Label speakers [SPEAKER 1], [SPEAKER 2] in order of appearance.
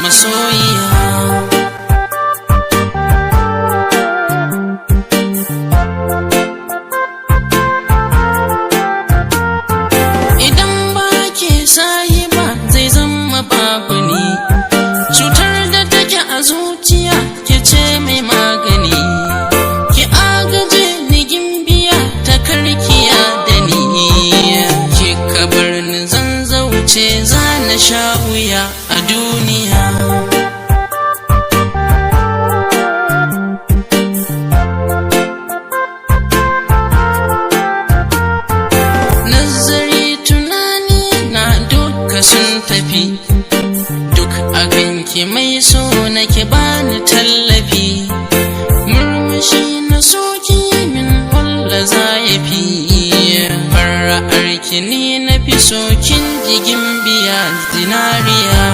[SPEAKER 1] masoyiya. Idan ba ke sahiba, zai zama babu ni. Cutar da take a zuciya, ke ce mai magani. Ki agaje ni, gimbiya ta, karkiya da ni. Kika bar ni, zan zauce, za na sha wuya a duniya. Nazari, tunani na duka sun tafi duk a ganki, mai so nake, bani tallafi. Murmushi na soki min, walla za ya fi fara'ar ki, ni na fi so, kin jigin biya zinariya.